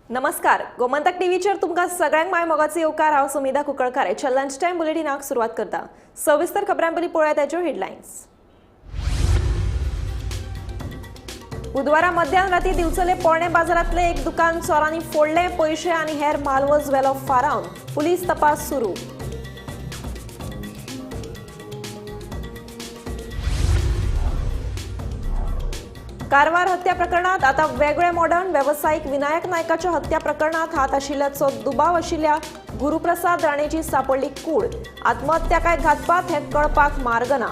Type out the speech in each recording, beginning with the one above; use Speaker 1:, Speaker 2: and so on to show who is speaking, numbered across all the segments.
Speaker 1: नमस्कार, गोमंतक टीव्हीचेर तुमकां सगळ्यांक माय मोगाचो येवकार. हांव सुमिधा कुंकळकार. हेच्या लंच टायम बुलेटिनाक सुरवात करता. सविस्तर खबरां पयलीं पळोवया ताच्यो हेडलायन्स. बुधवारा मध्यान राती दिवचले पोरणे बाजारांतले एक दुकान चोरांनी फोडले. पयशे आनी हेर मालवज व्हेलो फारावन. पुलीस तपास सुरू. कारवार हत्या प्रकरणात आता वेगळे मॉडर्न. वेवसायिक विनायक नायकाच्या हत्या प्रकरणात हात आशिल्ल्याचो दुबाव आशिल्ल्या गुरुप्रसाद राणेची सापडली कूड. आत्महत्या काय घातपात हे कळपाक मार्ग ना.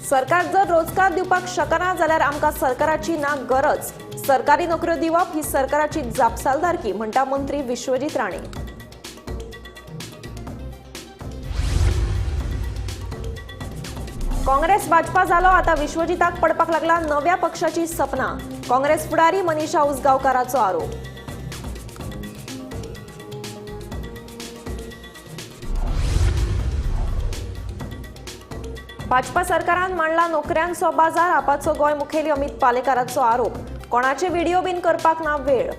Speaker 1: सरकार जर रोजगार दिवपाक शकना जाल्यार आमकां सरकाराची ना गरज. सरकारी नोकऱ्यो दिवप ही सरकाराची जापसालदारकी म्हणटा मंत्री विश्वजीत राणे. काँग्रेस भाजपा जालो, आता विश्वजिताक पडपाक लागला नव्या पक्षाची सपना. काँग्रेस फुडारी मनीषा उसगांवकाराचो आरोप. भाजपा सरकारान मांडला नोकऱ्यांचो बाजार. आपाचो गोंय मुखेली अमित पालेकाराचो आरोप. कोणाचे व्हिडिओ बीन करपाक ना वेळ.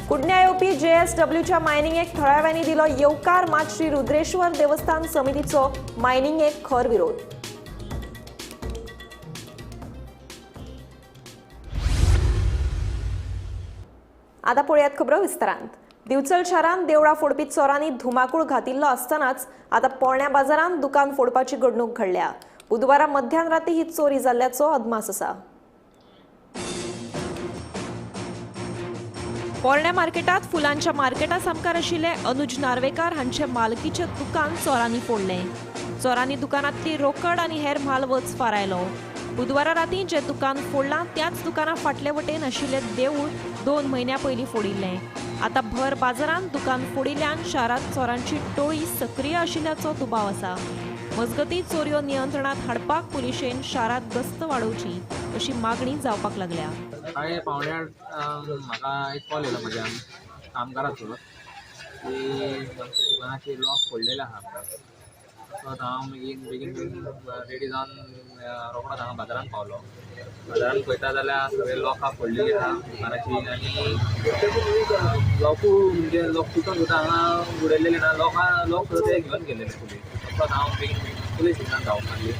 Speaker 1: कुडण्या येवपी जेएसडब्ल्यूच्या मायनिंगेक थळाव्यांनी दिलो येवकार. मात श्री रुद्रेश्वर देवस्थान समितीचो मायनिंगेक खर विरोध. आता पळयात खबरो विस्तारांत. दिवचल शारांत देवळां फोडपी चोरांनी धुमाकूळ घातिल्लो आसतनाच आता पोरण्या बाजारांत दुकान फोडपाची घडणूक घडल्या. बुधवारा मध्यान राती ही चोरी जाल्ल्याचो अदमास आसा. पोरण्या मार्केटात फुलांच्या मार्केटा सामकार आशिल्ले अनुज नार्वेकार हांचे मालकीचे दुकान चोरांनी फोडलें. चोरांनी दुकानांतली रोकड आनी हेर म्हालवज फारायलो. बुधवारा राती जे दुकान फोडलां त्याच दुकाना फाटले वटेन आशिल्लें देवूळ 2 म्हयन्यां पयलीं फोडिल्लें. आतां भर बाजारांत दुकान फोडिल्ल्यान शारांत चोरांची टोळी सक्रीय आशिल्ल्याचो दुबाव आसा. मजगतीं चोरयो नियंत्रणांत हाडपाक पुलिशेन शारांत गस्त वाडोवची अशी मागणी जावपाक लागल्या.
Speaker 2: सकाळी 7:45 म्हाका एक कॉल येयलो म्हज्या कामगाराचो की आमच्या दुकानाचे लॉक फोडलेले आहा. सो हांव बेगीन बेगीन रेडी जावन रोकडोच हांगा बाजारान पावलो. बाजारान पळयता जाल्यार सगळे लॉकां फोडलेली आहा दुकानाची आनी लॉकूय म्हणजे लॉक तुटून सुद्दां हांगा उडयलेले ना. लॉक सुद्दां ते घेवन गेलेले पुलीस. रोकडोच हांव बेगीन बेगीन पुलीस स्टेशनान धांवपाक लागली.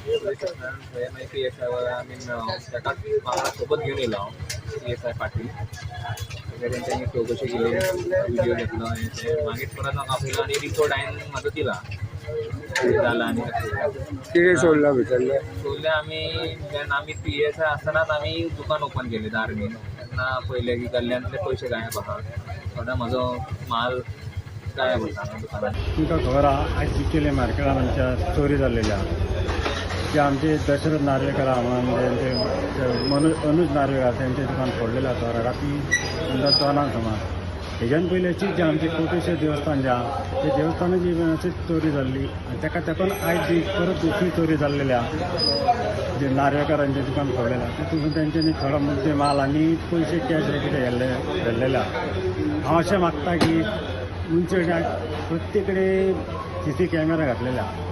Speaker 2: पुलीस स्टेशनान थंय मागीर P S I I mean ताका वांगडा सोबत घेवन येयलो हांव, पी एस I Patil. मागीर तेंच्यांनी चवकशी केली, व्हिडिओ घेतलो हें तें. मागीर परत म्हाका आपयलो आनी रिपोर्ट हांवें म्हाजो दिला जाला आनी
Speaker 3: कितें सोडलां भितरलें?
Speaker 2: सोडलें आमी जेन्ना आमी पी एस I आसतनाच आमी दुकान ओपन केलें दार बीन. तेन्ना पळयलें की गल्ल्यांतले पयशे गायब आहा, थोडो म्हाजो माल गायब आसा दुकानान.
Speaker 4: तुमकां खबर आहा आयज दिवचले मार्केटान आमच्या चोरी जाल्लेली आहा. ते आमचे दशरथ नार्वेकर आहा म्हणून तेंचे अनुज नार्वेकर तेंचें दुकान फोडलेलें आसा राती अंदाज 2 सुमार. हेज्यान पयलीं अशीच जे आमचें कोटेश्वर देवस्थान जें आहा ते देवस्थानाची अशीच चोरी जाल्ली आनी ताका तेकून आयज जी परत दुसरी चोरी जाल्लेली आहा. जे नार्वेकारांचें दुकान फोडलेलें आहा तितून तेंच्यांनी थोडो मुद्दे माल आनी पयशे कॅश कितें व्हेल्लेले आहा. हांव अशें मागता की उंचे प्रत्येक कडेन सी सी कॅमेरा घातलेले आहा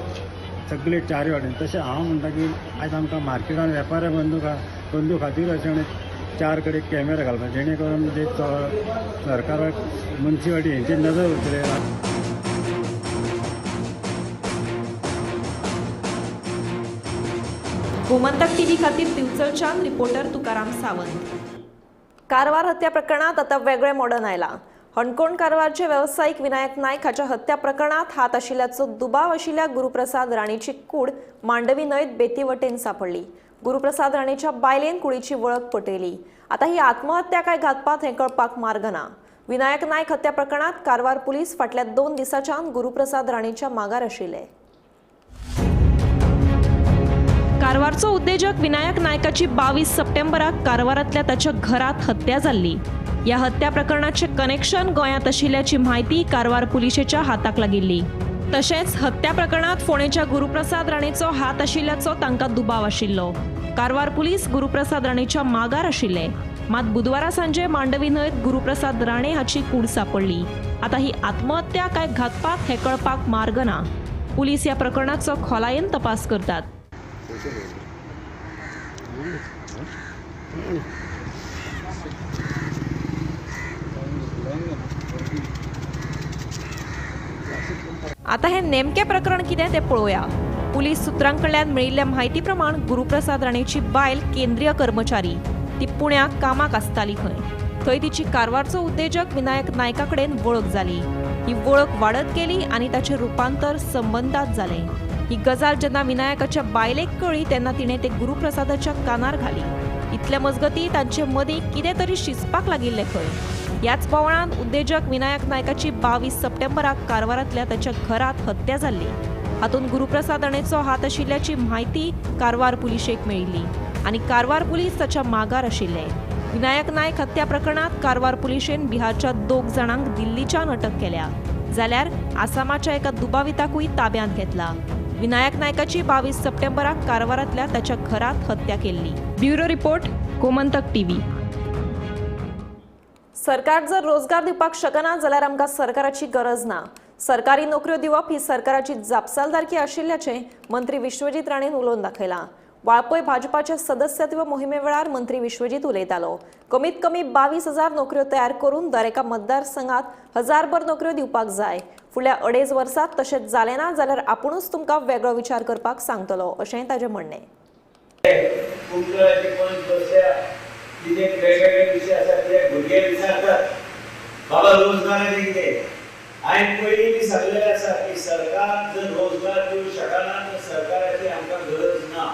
Speaker 4: सगळे चारूय वाटेन. तशें हांव म्हणटा की आयज आमकां मार्केटान वेपारी बंधू खातीर अशें म्हणून 4 कडेन कॅमेरा घालपाक, जेणे करून जे सरकाराक मुन्सिपालिटी हेंचेर नजर उरतली.
Speaker 1: गोमंतक टीव्ही खातीर दिवचलच्यान रिपोर्टर तुकाराम सावंत. कारवार हत्या प्रकरणात आता वेगळे मॉडर्न आयला. हणकोण कारवारचे वेवसायिक विनायक नायक हाच्या हत्या प्रकरणात हात आशिल्ल्याचो दुबाव आशिल्ल्या गुरुप्रसाद राणेची कूड मांडवी न्हंयत बेती वटेन सापडली. गुरुप्रसाद राणेच्या बायलेन कुडीची वळख पटयली. आता ही आत्महत्या काय घातपात हें कळपाक मार्ग ना. विनायक नायक हत्या प्रकरणात कारवार पुलीस फाटल्या 2 दिसांच्यान गुरुप्रसाद राणेच्या मागार आशिल्ले. कारवारचो उद्देजक विनायक नायकाची 22 सप्टेंबराक कारवारांतल्या ताच्या घरात हत्या जाल्ली. ह्या हत्या प्रकरणाचे कनेक्शन गोंयांत आशिल्ल्याची म्हायती कारवार पुलिशेच्या हाताक लागिल्ली. तशेंच हत्या प्रकरणात फोंडेच्या गुरुप्रसाद राणेचो हात आशिल्ल्याचो तांकां दुबाव आशिल्लो. कारवार पुलीस गुरुप्रसाद राणेच्या मागार आशिल्ले. मात बुधवारा सांजे मांडवी न्हंयत गुरुप्रसाद राणे हाची कूड सापडली. आता ही आत्महत्या काय घातपात हें कळपाक मार्ग ना. पुलीस ह्या प्रकरणाचो खोलायेन तपास करतात. आता हे नेमके प्रकरण कितें तें पळोवया. पुलीस सुत्रांकडल्यान मेळिल्ल्या म्हायती प्रमाण गुरुप्रसाद राणेची बायल केंद्रीय कर्मचारी, ती पुण्याक कामाक आसताली खंय. थंय तिची कारवारचो उद्देजक विनायक नायका कडेन वळख जाली. ही वळख वाडत गेली आनी ताचें रुपांतर संबंदात जालें. ही गजाल जेन्ना विनायकाच्या बायलेक कळ्ळी तेन्ना तिणें ते गुरुप्रसादाच्या कानार घाली. इतले मजगती तांचे मदीं कितें तरी शिजपाक लागिल्लें खंय. ह्याच बोवाळांत उद्देजक विनायक नायकाची 22 सप्टेंबराक कारवारांतल्या ताच्या घरांत हत्या जाल्ली. हातूंत गुरुप्रसाद राणेचो हात आशिल्ल्याची म्हायती कारवार पुलिशेक मेळिल्ली आनी कारवार पुलीस ताच्या मागार आशिल्ले. विनायक नायक हत्या प्रकरणांत कारवार पुलिशेन बिहारच्या 2 जाणांक दिल्लीच्यान अटक केल्या, जाल्यार आसामाच्या एका दुबाविताकूय ताब्यांत घेतला. विनायक नायकाची 22 सप्टेंबराक कारवारांतल्या ताच्या घरांत हत्या केल्ली. Bureau report, Gomantak TV. सरकार जर रोजगार दिवपाक शकना जाल्यार आमकां सरकाराची गरज ना. सरकारी नोकऱ्यो दिवप ही सरकाराची जापसालदारकी आशिल्ल्याचें मंत्री विश्वजीत राणेन उलोवन दाखयलां. वाळपय भाजपाच्या सदस्यत्व मोहिमे वेळार मंत्री विश्वजीत उलयतालो. कमीत कमी 22,000 नोकऱ्यो तयार करून दरेका मतदारसंघात 1000 नोकऱ्यो दिवपाक जाय. फुडल्या 2.5 वर्सात तशेंच जालें ना जाल्यार आपुणूच तुमकां वेगळो विचार करपाक सांगतलो अशेंय ताचें म्हणणें.
Speaker 5: बाबा रोजगाराचे कितें हांवें पयलीं बी सांगलेलें आसा की सरकार जर रोजगार दिवंक शकना तर सरकाराची आमकां गरज ना.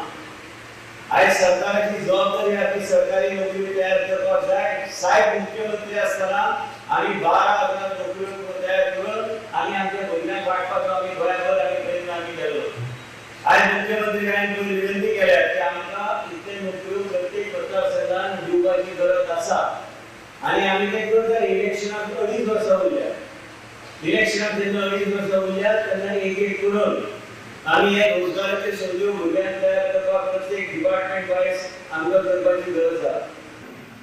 Speaker 5: आयज सरकाराची जबाबदारी आसा की सरकारी नोकरी तयार करपाक जाय. साहेब मुख्यमंत्री आसतना आमी 12,000 नोकऱ्यो तयार करून आमी आमच्या भुरग्यांक वांटपाचो आमी बराबर आमी प्रयत्न आमी केलो. आयज मुख्यमंत्री हांवें विनंती केल्या की आमकां इतले नोकऱ्यो प्रत्येक मतदारसंघान दिवपाची गरज आसा आनी आमी तें करता. इलेक्शनाक 2.5 वर्सां उरल्या, इलेक्शनाक जेन्ना 2.5 वर्सां उरल्या तेन्ना एक एक करून आमी हे रोजगाराचे संद्यो भुरग्यांक तयार करपाक प्रत्येक डिपार्टमेंट वायज आमकां करपाची गरज आसा.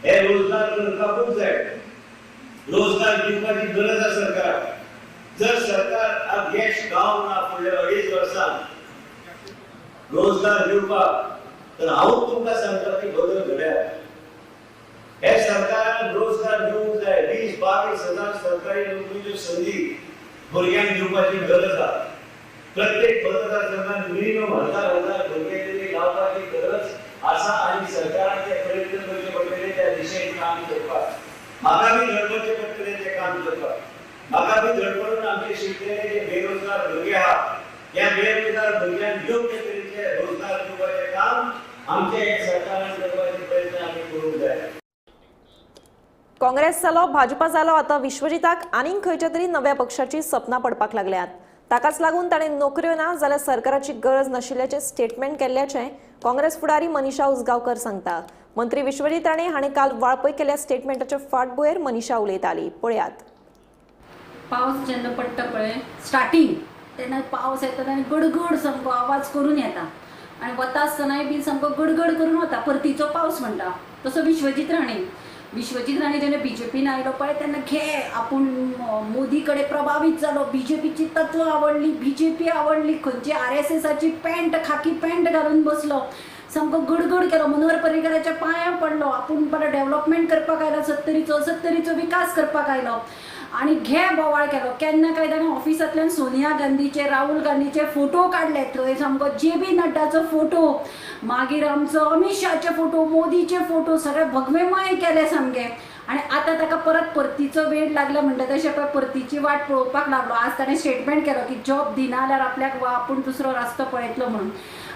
Speaker 5: हे रोजगार करपाकूच जाय, रोजगार दिवपाची गरज आसा सरकाराक. जर सरकार यश गावंक ना फुडल्या 2.5 वर्सांत रोजगार दिवपाक तर हांव तुमकां सांगता की बदल घडया. हे सरकारान रोजगार दिवंक जाय. 20-22,000 सरकारी नोकरीच्यो संदी भुरग्यांक दिवपाची गरज आसा. प्रत्येक मतदारसंघात मिनिमम 1000 भुरगे तरी लावपाची गरज आसा आनी सरकारान ते प्रयत्न करचे पडटले त्या दिशेन काम करपाक. म्हाका बी धडपडचें पडटलें तें काम करपाक. म्हाका बी धडपडून आमचे शिकलेले जे बेरोजगार भुरगे आहा ह्या बेरोजगार भुरग्यांक योग्य तरेचे रोजगार दिवपाचें काम आमचे सरकारान करपाचे प्रयत्न आमी करूंक जाय.
Speaker 1: काँग्रेस जालो, भाजपा जालो, आतां विश्वजिताक आनीक खंयच्या तरी नव्या पक्षाची सपनां पडपाक लागल्यात. ताकाच लागून ताणें नोकऱ्यो ना जाल्यार सरकाराची गरज नाशिल्ल्याचें स्टेटमेंट केल्ल्याचें काँग्रेस फुडारी मनीषा उसगांवकर सांगता. मंत्री विश्वजीत राणे हाणें काल वाळपय केल्ल्या स्टेटमेंटाच्या फाटभुंयेर मनीषा उलयताली. पळयात.
Speaker 6: पावस जेन्ना पडटा पळय स्टार्टींग तेन्ना पावस येता आनी गडगड सामको आवाज करून येता आनी वता आसतनाय बी सामको गडगड करून वता. परतीचो पावस म्हणटा तसो विश्वजीत राणे. विश्वजीत राणे जेन्ना बीजेपीन आयलो पळय तेन्ना घे आपूण मोदी कडेन प्रभावीत जालो, बीजेपीची तत्वां आवडली, बीजेपी आवडली, खंयची आरएसएसाची पॅन्ट खाकी पॅन्ट घालून बसलो, सामको गडगड केलो, मनोहर पर्रीकराच्या पांयां पडलो, आपूण बरो डेव्हलपमेंट करपाक आयलो, सत्तरीचो विकास करपाक आयलो आनी घे बोवाळ केलो. केन्ना काय ताणें ऑफिसांतल्यान सोनिया गांधीचे राहुल गांधीचे फोटो काडले, थंय सामको जे बी नड्डाचो फोटो, मागीर आमचो अमीत शाहचे फोटो, मोदीचे फोटो सगळे भगवेमय केले सामके. आनी आतां ताका परत परतीचो वेळ लागला म्हणटा तशें पळय परतीची वाट पळोवपाक लागलो. आज ताणें स्टेटमेंट केलो की जॉब दिना जाल्यार आपल्याक आपूण दुसरो रस्तो पळयतलो म्हणून.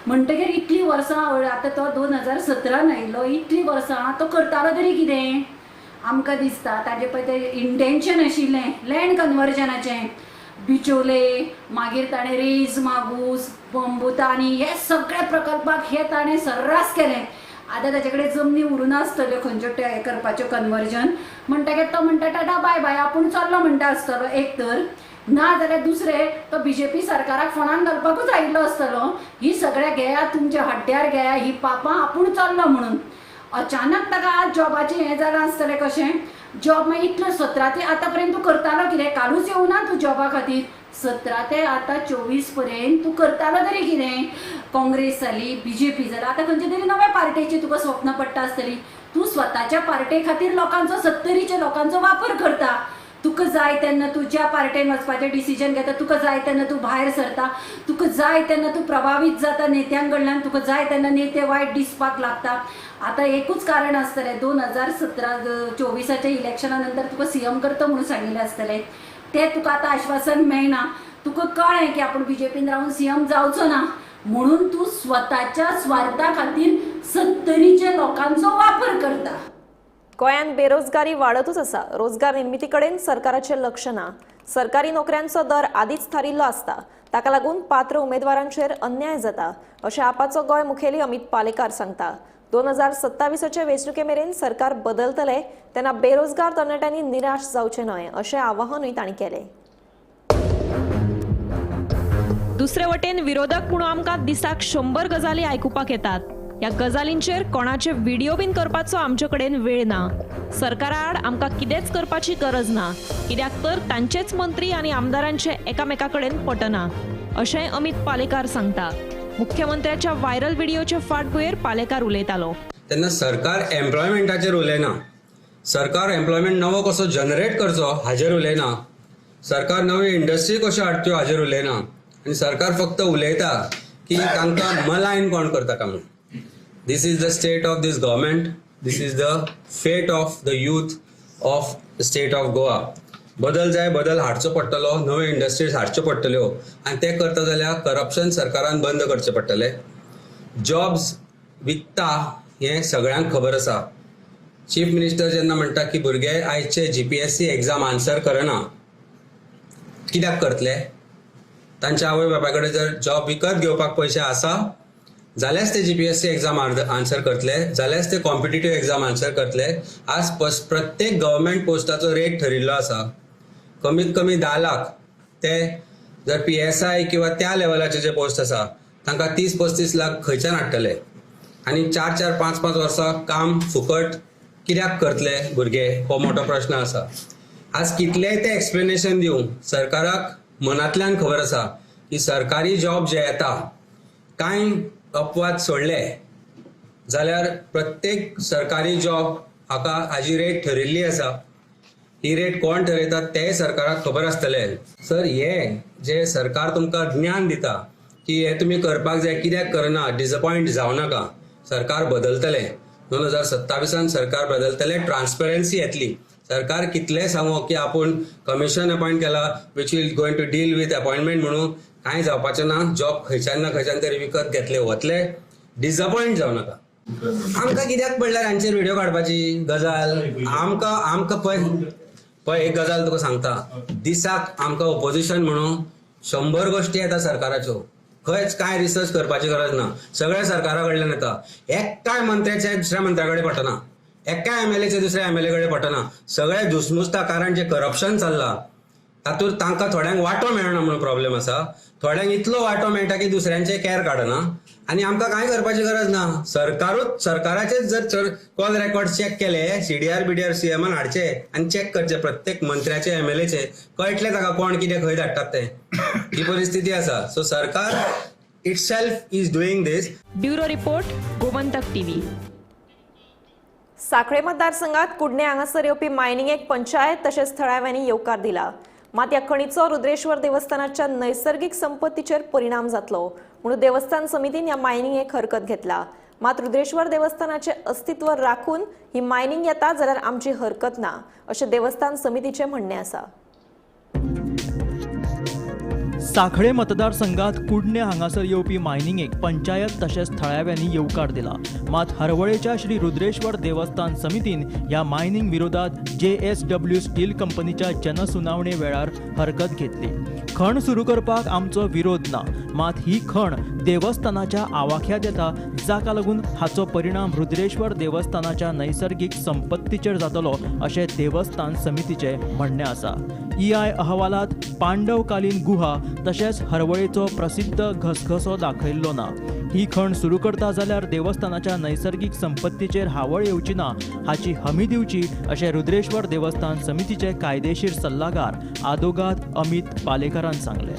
Speaker 6: म्हणटगीर इतलीं वर्सां आतां तो 2017 आयिल्लो, इतलीं वर्सां तो करतालो तरी कितें आमकां दिसता. ताजे पळय तें इंटेन्शन आशिल्लें लँड कन्वर्जनाचें, बिचोले, मागीर ताणें रेज मागूस, बंबुतानी हे सगळे प्रकल्पाक हे ताणें सर्रास केलें. आतां ताचे कडेन जमनी उरूं नासतल्यो खंयच्यो हें करपाच्यो कन्वर्जन. म्हणटकीर तो म्हणटा टाटा बाय बाय, आपूण चल्लो म्हणटा आसतलो एक तर, ना जाल्यार दुसरें तो बीजेपी सरकाराक फोंडान घालपाकूच आयिल्लो आसतलो. ही सगळ्या घेया तुमच्या हड्ड्यार घेया ही पापां, आपूण चल्लो म्हणून. अचानक ताका आज जॉबाचें हें जालां आसतलें कशें जॉब मागीर इतलो 17 ते आतां पर्यंत तूं करतालो कितें, कालूच येवना तूं जॉबा खातीर, 17 ते आतां 24 पर्यंत तूं करतालो तरी कितें? काँग्रेस जाली, बीजेपी जाली, आतां खंयच्या तरी नव्या पार्टेची तुका स्वप्न पडटा आसतली. तूं स्वताच्या पार्टे खातीर लोकांचो, सत्तरीच्या लोकांचो वापर करता. तुका जाय तेन्ना तूं ज्या पार्टेन वचपाचें डिसिजन घेता, तुका जाय तेन्ना तूं भायर सरता, तुका जाय तेन्ना तूं प्रभावीत जाता नेत्यां कडल्यान, तुका जाय तेन्ना नेते वायट दिसपाक लागता. आतां एकूच कारण आसतलें, 2017-24 इलेक्शना नंतर तुका सीएम करता म्हणून सांगिल्लें आसतलें, तें तुका आतां आश्वासन मेळना. तुका कळ्ळें की आपूण बीजेपीन रावन सीएम जावचो ना, म्हणून तूं स्वताच्या स्वार्था खातीर सत्तरीच्या लोकांचो वापर करता.
Speaker 1: गोंयांत बेरोजगारी वाडतूच आसा. रोजगार निर्मिती कडेन सरकाराचें लक्ष ना. सरकारी नोकऱ्यांचो दर आदींच थारिल्लो आसता, ताका लागून पात्र उमेदवारांचेर अन्याय जाता अशें आपाचो गोंय मुखेली अमित पालेकार सांगता. 2027 वेंचणुके मेरेन सरकार बदलतले तेन्ना बेरोजगार तरणाट्यांनी निराश जावचें न्हय अशें आवाहनूय तांणी केलें. दुसरे वटेन विरोधक म्हणून आमकां दिसाक 100 गजाली आयकुपाक येतात. ह्या गजालींचेर कोणाचे व्हिडिओ बीन करपाचो आमचे कडेन वेळ ना. सरकारा आड आमकां कितेंच करपाची गरज ना, कित्याक तर तांचेच मंत्री आनी आमदारांचे एकामेका कडेन पटना अशेंय अमित पालेकार सांगता. मुख्यमंत्र्याच्या व्हायरल व्हिडिओचे फाटभुंयेर पालेकार उलयतालो.
Speaker 7: तेन्ना सरकार एम्प्लॉयमेंटाचेर उलयना, सरकार एम्प्लॉयमेंट नवो कसो जनरेट करचो हाजेर उलयना, सरकार नव्यो इंडस्ट्री कश्यो हाडच्यो हाजेर उलयना, आनी सरकार फक्त उलयता की तांकां मलायन कोण करता काय म्हणून. This is the state of this government. This is the fate of the youth of the state of Goa. बदल जाय, बदल हाडचो पडटलो, नव्यो इंडस्ट्रीज हाडच्यो पडटल्यो, आनी ते करता जाल्यार करप्शन सरकारान बंद करचें पडटलें. जॉब्स विकता हें सगळ्यांक खबर आसा. चीफ मिनिस्टर जेन्ना म्हणटा की भुरगे आयचे GPSC exam answer करना, कित्याक करतले? तांच्या आवय बापाय कडेन जर जॉब विकत घेवपाक पयशे आसा जाल्यारच ते GPSC exam answer करतले, जाल्यारच ते कॉम्पिटिटीव एक्झाम आन्सर करतले. आज प्रत्येक गव्हर्मेंट पोस्टाचो रेट ठरिल्लो आसा. कमीत कमी 10 लाख ते जर PSI किंवा त्या लेवलाचे जे पोस्ट आसा तांकां 30-35 लाख खंयच्यान हाडटले? आनी 4-4, 5-5 वर्सां काम फुकट कित्याक करतले भुरगे, हो मोठो प्रश्न आसा. आज कितलेय ते एक्सप्लेनेशन दिवं, सरकाराक मनांतल्यान खबर आसा की सरकारी जॉब जे येता कांय अपवाद सोडले जाल्यार प्रत्येक सरकारी जॉब हाका हाजी रेट ठरिल्ली आसा. ही रेट कोण ठरयता तें सरकाराक खबर आसतलें. सर, हे जे सरकार तुमकां ज्ञान दिता की हे तुमी करपाक जाय, कित्याक करना, डिसअपॉयंट जावं नाका. सरकार बदलतलें, 2027 सरकार बदलतलें, ट्रान्सपरन्सी येतली. सरकार कितलें सांगो की आपूण कमिशन अपॉयंट केला which will going to deal with appointment म्हणून, कांय जावपाचें ना. जॉब खंयच्यान ना खंयच्यान तरी विकत घेतले वतले, डिसअपॉयंट जावं नाका. आमकां कित्याक पडल्यार हांचेर व्हिडिओ काडपाची गजाल? आमकां आमकां पळय पळय एक गजाल तुका सांगता, दिसाक आमकां ओपोजिशन म्हणून 100 गोश्टी येता सरकाराच्यो, खंयच कांय रिसर्च करपाची गरज ना, सगळ्या सरकारा कडल्यान येता. एकाय मंत्र्याच्या दुसऱ्या मंत्र्या कडेन पटना, एकाय MLA दुसऱ्या MLA कडेन पटना, सगळे दुसमुसता. कारण जे करप्शन चल्लां तातूंत तांकां थोड्यांक वांटो मेळना म्हणून प्रॉब्लेम आसा, थोड्यांक इतलो वांटो मेळटा की दुसऱ्यांचे कॅर काडना, आनी आमकां कांय करपाची गरज ना. सरकारूच सरकाराचेच जर कॉल रेकॉर्ड चॅक केले, CDR BDR CMN हाडचे आनी चॅक करचे प्रत्येक मंत्र्याचे MLA कळटलें ताका कोण कितें खंय धाडटात तें. ही परिस्थिती आसा. सो सरकार itself is doing this.
Speaker 1: Bureau report, Gomantak TV. Sanquelim मतदारसंघात कुडणे हांगासर येवपी मायनिंगेक पंचायत तशेंच थळाव्यांनी येवकार दिला. मात ह्या खणीचो रुद्रेश्वर देवस्थानाच्या नैसर्गिक संपत्तीचेर परिणाम जातलो म्हणून देवस्थान समितीन ह्या मायनिंगेक हरकत घेतला. मात रुद्रेश्वर देवस्थानाचे अस्तित्व राखून ही मायनिंग येता जाल्यार आमची हरकत ना अशें देवस्थान समितीचें म्हणणें आसा.
Speaker 8: सांखळे मतदारसंघात कुडणे हांगासर येवपी मायनिंगेक पंचायत तशेंच थळाव्यांनी येवकार दिला. मात हरवळेच्या श्री रुद्रेश्वर देवस्थान समितीन ह्या मायनिंग विरोधात JSW steel कंपनीच्या जनसुनावणे वेळार हरकत घेतली. खण सुरू करपाक आमचो विरोध ना, मात ही खण देवस्थानाच्या आवाख्यात येता, जाका लागून हाचो परिणाम रुद्रेश्वर देवस्थानाच्या नैसर्गिक संपत्तीचेर जातलो अशें देवस्थान समितीचें म्हणणें आसा. ईआय अहवालात पांडवकालीन गुहा तशेंच हरवळेचो प्रसिद्ध घसघसो दाखयल्लो ना. ही खण सुरू करता जाल्यार देवस्थानाच्या नैसर्गिक संपत्तीचेर हावळ येवची ना हाची हमी दिवची अशें रुद्रेश्वर देवस्थान समितीचे कायदेशीर सल्लागार आदोगाद अमित पालेकारान सांगलें.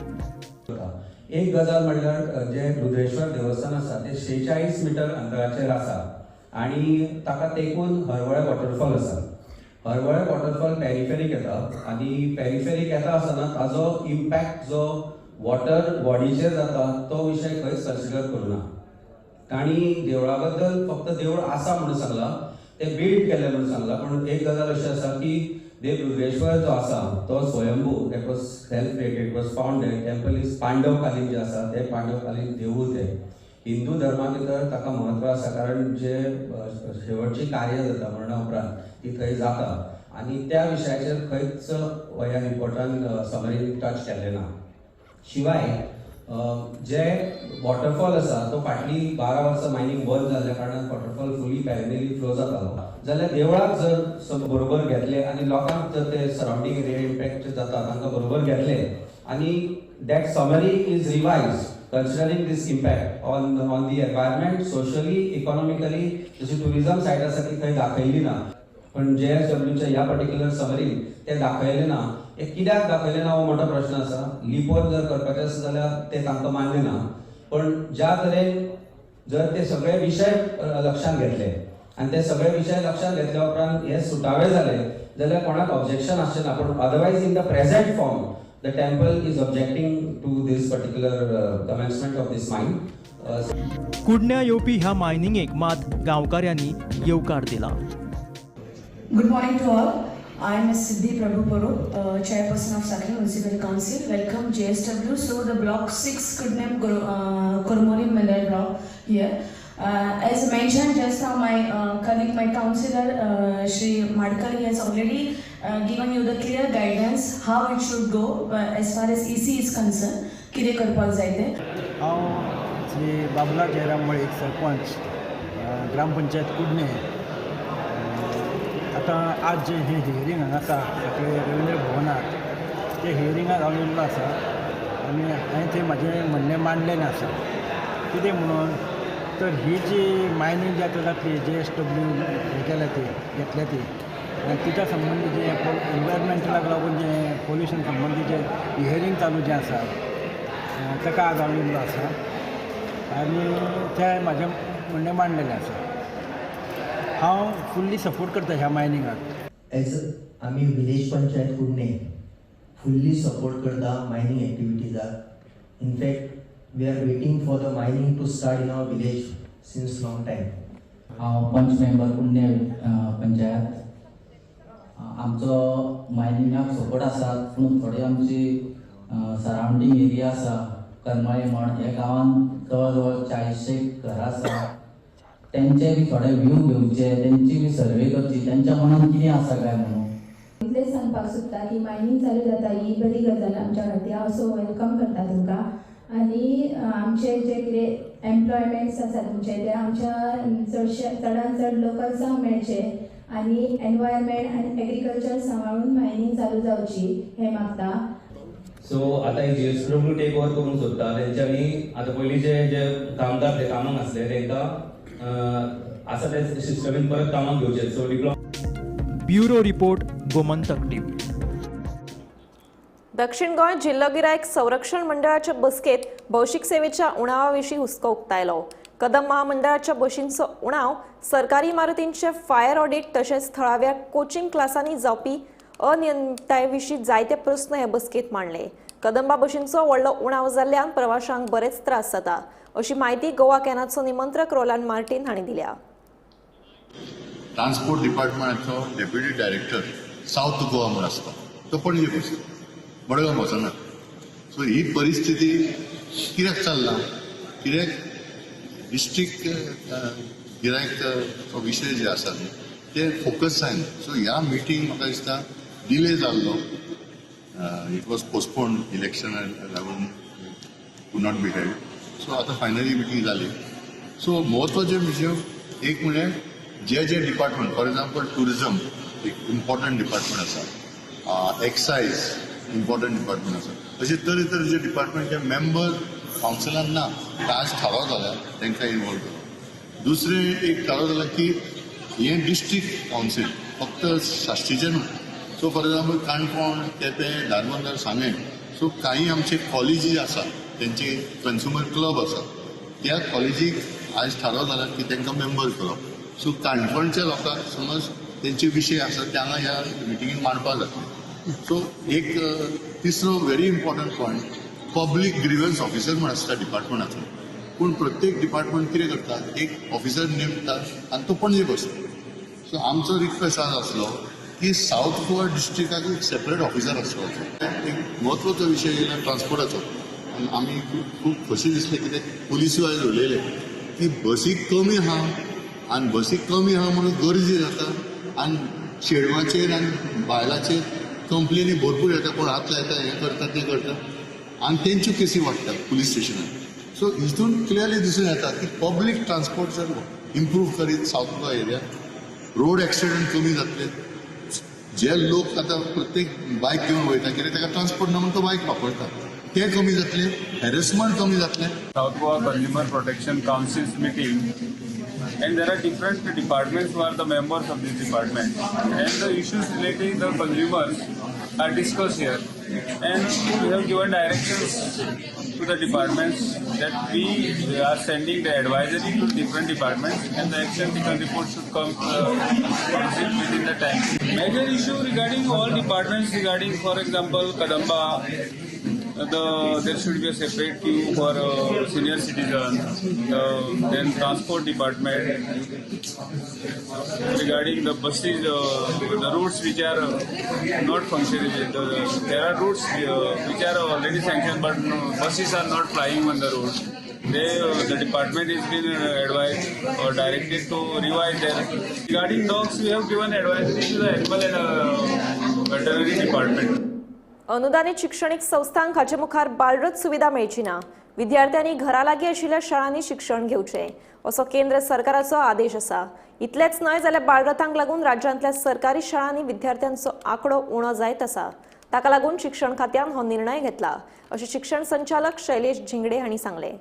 Speaker 7: एक गजाल म्हणल्यार जे रुद्रेश्वर देवस्थान आसा ते 46 मिटर अंतराचेर आसा आनी ताका तेकून हरवळे वॉटरफॉल आसा. हरवळे वॉटरफॉल पेरिफेरीक येता आनी पेरिफेरीक येता आसतना ताजो इम्पॅक्ट जो वॉटर बॉडीचेर जाता तो विशय खंयच कन्सिडर करूना. तांणी देवळा बद्दल फक्त देवूळ आसा म्हणून सांगलां, ते बिल्ड केलें म्हणून सांगलां, पूण एक गजाल अशी आसा की देव रुद्रेश्वर जो आसा तो स्वयंभू, that was self created, was founded. Temple is पांडवकालीन जे आसा ते पांडवकालीन देवूळ ते हिंदू धर्मा भितर ताका म्हत्व आसा, कारण जे शेवटची कार्य जाता मरणा उपरांत ती थंय जाता आनी त्या विशयाचेर खंयच ह्या रिपोर्टान समरीन टच केल्लें ना. शिवाय जे वॉटरफॉल आसा तो फाटली 12 वर्सां मायनींग बंद जाल्ल्या कारणान वॉटरफॉल फुली पॅरलली फ्लो जातालो. जाल्यार देवळाक जर बरोबर घेतले आनी लोकांक जर ते सरावंडींग एरिया इम्पॅक्ट जाता तांकां बरोबर घेतले आनी that summary is revise considering this impact on the environment, socially, economically, जशी टुरिझम सायट आसा ती थंय दाखयली ना, पण जे एस डब्ल्यूच्या ह्या पर्टिक्युलर समरीन ते दाखयलें ना. हे कित्याक दाखयलें ना हो मोठो प्रश्न आसा. लिपोवन जर करपाचें आसा जाल्यार ते तांकां मान्य ना, पण ज्या तरेन जर ते सगळे विशय लक्षांत घेतले आनी ते सगळे विशय लक्षांत घेतल्या उपरांत हे सुटावे जाले जाल्यार कोणाक ऑब्जेक्शन आसचें ना. पूण otherwise in the present form the temple is objecting to this particular commencement of this mine.
Speaker 8: कुडण्या येवपी ह्या मायनिंगेक मात गांवकाऱ्यांनी येवकार दिला.
Speaker 9: Good morning to all. I am Ms. Siddhi Prabhu Parub, Chairperson of Sakhri Municipal Council. Welcome JSW. So the Block 6 Kudnem Kurmolim Mineral Block here. As mentioned just now, my colleague, my councillor, Shri Madkar, he has already given you the clear guidance how it should go as far as EC is concerned. कितें करपाक जाय तें.
Speaker 10: हांव श्री बाबुलाल जयराम मळीक, सरपंच, ग्रामपंचायत कुडणे. आतां आज जें हें hearing हांगा आसा साखळे रविंद्र भवनात, ते हियरिंगाक हांव येयल्लो आसा आनी हांवें थंय म्हाजें म्हणणें मांडलेलें आसा. कितें म्हणून तर ही जी मायनींग जी आतां जातली, जे एस डब्ल्यू हें केल्या ती घेतल्या ती, आनी तिच्या संबंदी जें एनवायरमेंटलाक लागून जें पोल्युशन संबंदी जें हियरींग चालू जें आसा ताका आज हांव येयल्लो आसा आनी तें म्हाजें म्हणणें मांडलेलें आसा. हांव फुल्ली सपोर्ट करता ह्या मायनिंगाक.
Speaker 11: एज आमी विलेज पंचायत कुडणे फुल्ली सपोर्ट करता mining एक्टिविटीजाक. In fact we are waiting for the mining to start in our village since long time.
Speaker 12: हांव पंच मेंबर कुडणे पंचायत. आमचो मायनिंगाक सपोर्ट आसा, पूण थोडी आमची सरावंडींग एरिया आसा, करमळे म्हण ह्या गांवांत जवळ जवळ 40 घरां आसा, तेंचे बी थोडे व्यू घेवचे, तेंची बी सर्वे करची, तेंच्या मनान कितें आसा काय म्हणून.
Speaker 13: इतलेंच सांगपाक सोदता की मायनींग चालू जाता ही बरी गजाल आमच्या खातीर. हांव सो welcome करता तुमकां आनी आमचे जे कितें एम्प्लॉयमेंट्स आसा तुमचे ते आमच्या चडशे चडान चड लोकल्सांक मेळचे आनी एनवायरमेंट आनी एग्रीकल्चर सांबाळून मायनींग चालू जावची हें मागता.
Speaker 14: सो आतां एक J S W take over करूंक सोदता तेंच्यांनी. आतां पयलींचे जे कामदार ते कामाक आसले तेंकां आसा ते सिस्टमीन परत कामाक घेवचे. So diploma.
Speaker 8: Bureau report, Gomantak TV.
Speaker 1: दक्षिण गोंय जिल्लो गिरायक संरक्षण मंडळाच्या बसकेत भौशीक सेवेच्या उणावा विशीं हुस्को उक्तायलो. कदम महामंडळाच्या बशींचो उणाव, सरकारी इमारतींचे फायर ऑडिट तशेंच थळाव्या कोचिंग क्लासांनी जावपी अनियमितताये विशीं जायते प्रस्न हे बसकेत मांडले. कदंबा बशींचो व्हडलो उणाव जाल्ल्यान प्रवाशांक बरेच त्रास जाता अशी म्हायती गोवा कॅनाचो निमंत्रक रोलांड मार्टीन हांणी दिल्या.
Speaker 15: ट्रान्सपोर्ट डिपार्टमेंटाचो डेप्युटी डायरेक्टर सावथ गोवा म्हूण आसता, तो पणजे बसता, मडगांव वचना. सो ही परिस्थिती कित्याक चल्ला, कित्याक डिस्ट्रिक्ट गिरायक विशय जे आसा न्ही ते फोकस जायना. सो ह्या मिटींग म्हाका दिसता डिले जाल्लो, it was postpone इलेक्शनाक लागून could not be held. So आतां फायनली मिटींग जाली. सो म्हत्वाचे विशय एक म्हणजे जे जे डिपार्टमेंट, फॉर एग्जाम्पल टुरिझम एक इम्पॉर्टंट डिपार्टमेंट आसा, एक्सायज इम्पॉर्टंट डिपार्टमेंट आसा. अशे तरेतरेचे डिपार्टमेंटचे मेंबर कावन्सिलान ना, आज थाराव जाला तांकां इनवॉल्व करप. दुसरें एक थाराव जाला की हें डिस्ट्रिक्ट कावन्सील फक्त साश्टीचें न्हू. So for example Canacona, Quepem, Dharbandora, Sanguem, so काही आमचे कॉलेजी आसा तेंचे कंज्युमर क्लब आसा, त्या कॉलेजीक आयज थाराव जाला की तांकां मेंबर करप. सो काणकोणच्या लोकांक समज तेंचे विशय आसा ते हांगा ह्या मिटिंगेन मांडपाक जातले. सो एक तिसरो very important point, public grievance officer म्हण आसता डिपार्टमेंटाचो, पूण प्रत्येक डिपार्टमेंट कितें करता, एक ऑफिसर नेमता आनी तो पणजे बसता. सो आमचो रिक्वेस्ट आज आसलो की सावथ गोवा डिस्ट्रिक्टाक एक सेपरेट ऑफिसर आसलो. एक म्हत्वाचो विशय येयला ट्रान्सपोर्टाचो, आनी आमी खूब खोशी दिसले कित्याक पुलिसूय आयज उलयले की बसी कमी आहा आनी बसी कमी आहा म्हणून गरजी जाता आनी चेडवाचेर आनी बायलांचेर कंप्लेनी भरपूर येता, कोण हात लायता, हें करता तें करता आनी तेंच्यो केसी वाडटा पुलीस स्टेशनार. सो हितून क्लियरली दिसून येता की पब्लीक ट्रान्सपोर्ट जर इम्प्रूव करीत South Goa area, road accident कमी जातले. जे लोक आतां प्रत्येक बायक घेवन वयता कित्याक ताका ट्रान्सपोर्ट ना म्हणून तो बायक वापरता, ते कमी जातले, हॅरेसमेंट कमी जातलें.
Speaker 16: South Goa Consumer Protection Council's meeting, and there are different departments who are the members of this department, and the issues relating to the consumers are discussed here, and we have given directions to the departments that we are sending the advisory to different departments, and the action taken report should come to the council within the time. Major issue regarding all departments regarding, for example, Kadamba, there should be a separate queue for senior citizen, then transport department regarding the buses, the routes which are not functioning. There are routes which are already sanctioned, but no, buses are not flying on the road. The department is been advised or directed to revise their. Regarding dogs, we have given advisory to the animal and veterinary department.
Speaker 1: अनुदानित शिक्षणीक संस्थांक हाचे मुखार बालरथ सुविधा मेळची ना, विद्यार्थ्यांनी घरा लागीं आशिल्ल्या शाळांनी शिक्षण घेवचें असो केंद्र सरकाराचो आदेश आसा. इतलेंच न्हय जाल्यार बालरथांक लागून राज्यांतल्या सरकारी शाळांनी विद्यार्थ्यांचो आंकडो उणो जायत आसा, ताका लागून शिक्षण खात्यान हो निर्णय घेतला अशें शिक्षण संचालक शैलेश झिंगडे हांणी सांगलें.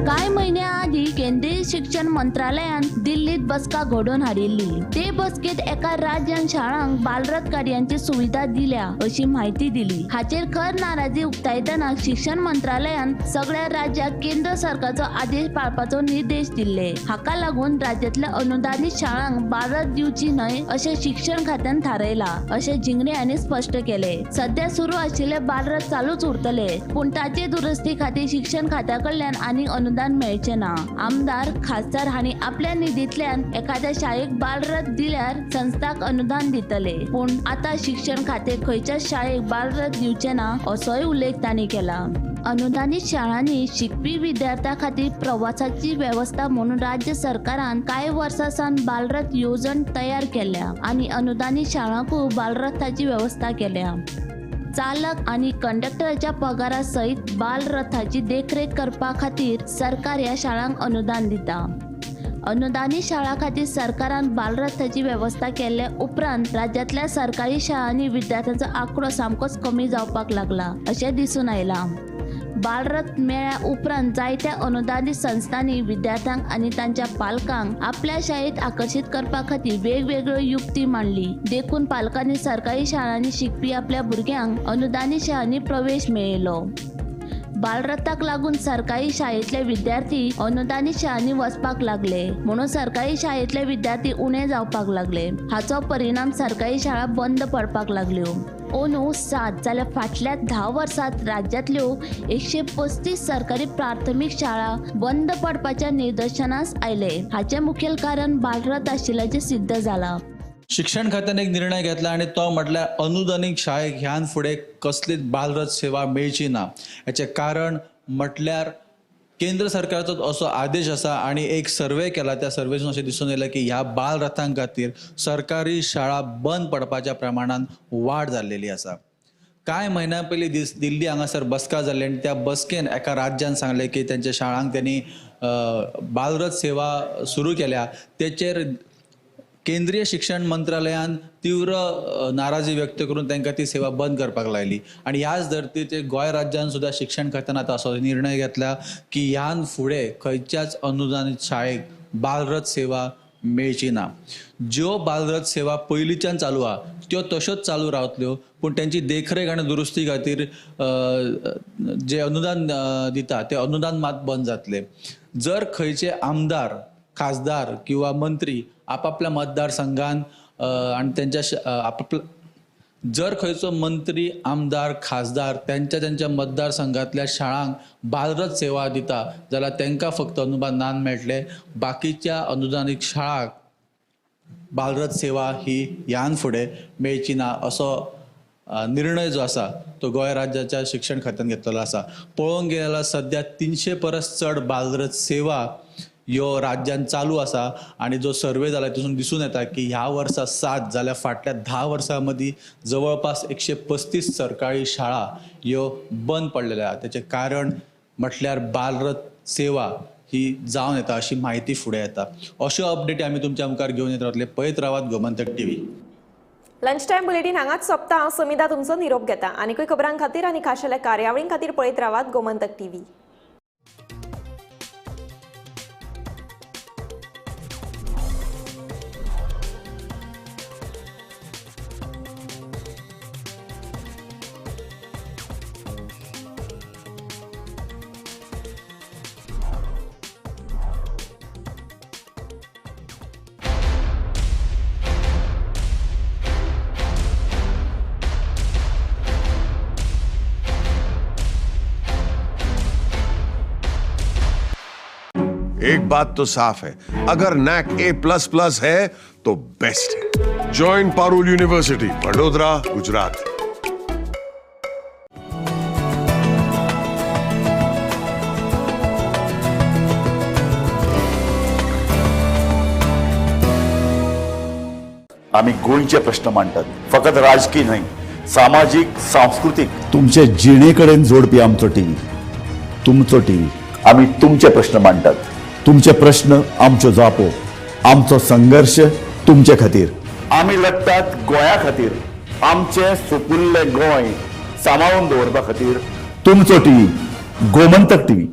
Speaker 17: कांय म्हयन्या आदीं केंद्रीय शिक्षण मंत्रालयान दिल्लीत बसका घडोवन हाडिल्ली. ते बसकेंत एका राज्यान शाळांक बालरथ गाडयांची सुविधा दिल्या अशी म्हायती दिली. हाचेर खर नाराजी उक्तायतना शिक्षण मंत्रालयान सगळ्या राज्याक केंद्र सरकारचो आदेश पाळपाचो निर्देश दिल्ले. हाका लागून राज्यांतल्या अनुदानीत शाळांक बालरथ दिवची न्हय अशें शिक्षण खात्यान थारायलां अशें झिंगडे हांणी स्पश्ट केलें. सध्या सुरू आशिल्ले बालरथ चालूच उरतले, पूण ताचे दुरुस्ती खातीर शिक्षण खात्या कडल्यान आनी अनुदान मेळचे ना. आमदार खासदार हांणी आपल्या निधींतल्यान एखाद्या शाळेक बालरथ दिल्यार संस्थाक अनुदान दितले, पूण आतां शिक्षण खातें खंयच्याच शाळेक बालरथ दिवचे ना असोय उल्लेख तांणी केला. अनुदानीत शाळांनी शिकपी विद्यार्थ्यां खातीर प्रवासाची वेवस्था म्हणून राज्य सरकारान कांय वर्सां सावन बालरथ येवजण तयार केल्या आनी अनुदानीत शाळांकूय बालरथाची वेवस्था केल्या. चालक आनी कंडक्टराच्या पगारा सयत बालरथाची देखरेख करपा खातीर सरकार ह्या शाळांक अनुदान दिता. अनुदानीत शाळां खातीर सरकारान बालरथाची वेवस्था केल्ले उपरांत राज्यांतल्या सरकारी शाळांनी विद्यार्थ्यांचो आंकडो सामकोच कमी जावपाक लागला अशें दिसून आयलां. बालरथ मेळ्ळ्या उपरांत जायत्या अनुदानीत संस्थांनी विद्यार्थ्यांक आनी तांच्या पालकांक आपल्या शाळेंत आकर्शीत करपा खातीर वेगवेगळ्यो युक्ती मांडली. देखून पालकांनी सरकारी शाळांनी शिकपी आपल्या भुरग्यांक अनुदानीत शाळांनी प्रवेश मेळयलो. बालरथाक लागून सरकारी शाळेंतले विद्यार्थी अनुदानीत शाळांनी वचपाक लागले, म्हणून सरकारी शाळेंतले विद्यार्थी उणे जावपाक लागले. हाचो परिणाम सरकारी शाळा बंद पडपाक लागल्यो. अंदू 7 जाल्यार फाटल्या 10 वर्सांत राज्यांतल्यो 135 सरकारी प्राथमीक शाळा बंद पडपाच्या निदर्शनास आयले. हाचें मुखेल कारण बालरथ आशिल्ल्याचें सिद्ध जालां.
Speaker 18: शिक्षण खात्यान एक निर्णय घेतला आनी तो म्हटल्यार अनुदानीत शाळेक ह्यान फुडें कसलीच बालरथ सेवा मेळची ना. हाचें कारण म्हटल्यार केंद्र सरकाराचो असो आदेश आसा आनी एक सर्वे केला, त्या सर्वेसून अशें दिसून येयलें की ह्या बालरथां खातीर सरकारी शाळा बंद पडपाच्या प्रमाणान वाड जाल्लेली आसा. कांय म्हयन्यां पयलीं दिल्ली हांगासर बसका जाल्ली आनी त्या बसकेन एका राज्यान सांगलें की तेंच्या शाळांक त्यांनी बालरथ सेवा सुरू केल्या. तेचेर केंद्रीय शिक्षण मंत्रालयान तीव्र नाराजी व्यक्त करून तांकां ती सेवा बंद करपाक लायली आनी ह्याच धर्तीचेर गोंय राज्यान सुद्दां शिक्षण खात्यान आतां असो निर्णय घेतला की ह्यान फुडें खंयच्याच अनुदानीत शाळेक बालरथ सेवा मेळची ना. ज्यो बालरथ सेवा पयलींच्यान चालू आहा त्यो तश्योच चालू रावतल्यो, पूण तेंची देखरेख आनी दुरुस्ती खातीर जे अनुदान दिता ते अनुदान मात बंद जातलें. जर खंयचे आमदार, खासदार किंवा मंत्री आपापल्या मतदारसंघान आनी तेंच्या आपापल्या जर खंयचो मंत्री, आमदार, खासदार तेंच्या तेंच्या मतदारसंघांतल्या शाळांक बालरथ सेवा दिता जाल्यार तांकां फक्त अनुदान मेळटलें. बाकीच्या अनुदानीत शाळांक बालरथ सेवा ही ह्यान फुडें मेळची ना असो निर्णय जो आसा तो गोंय राज्याच्या शिक्षण खात्यान घेतलेलो आसा. पळोवंक गेल्यार जाल्यार सद्या 300 परस चड बालरथ सेवा ह्यो राज्यान चालू आसा आनी जो सर्वे जाला तितून दिसून येता की ह्या वर्सा 7 जाल्यार फाटल्या 10 वर्सां मदीं जवळपास 135 सरकारी शाळा ह्यो बंद पडलेल्यो आहा. तेचें कारण म्हटल्यार बालरथ सेवा ही जावन येता अशी म्हायती फुडें येता. अश्यो अपडेटी आमी तुमच्या मुखार घेवन येत रावतले. पळयत रावात Gomantak TV.
Speaker 1: Lunch time bulletin हांगाच सोंपता. हांव समिता तुमचो निरोप घेता. आनीकूय खबरां खातीर आनी खाशेल्या कार्यावळीं खातीर पळयत रावात गोमंतक टीव्ही.
Speaker 19: एक बात तो साफ है, अगर नैक A++ है तो बेस्ट है। Join Parul university, Vadodara, Gujarat.
Speaker 20: आमी गोंयचे प्रश्न मांडटात, फकत राजकीय न्हय, सामाजीक, सांस्कृतीक, तुमचे जिणे कडेन जोडपी आमचो टीव्ही, तुमचो टीव्ही. आमी तुमचे प्रश्न मांडटात, तुमचे प्रश्न आमच्यो जापो, आमचो संघर्ष तुमचे खातीर. आमी लढटात गोंया खातीर, आमचें सुपुल्लें गोंय सांबाळून दवरपा खातीर. तुमचो टीव्ही, गोमंतक टीव्ही.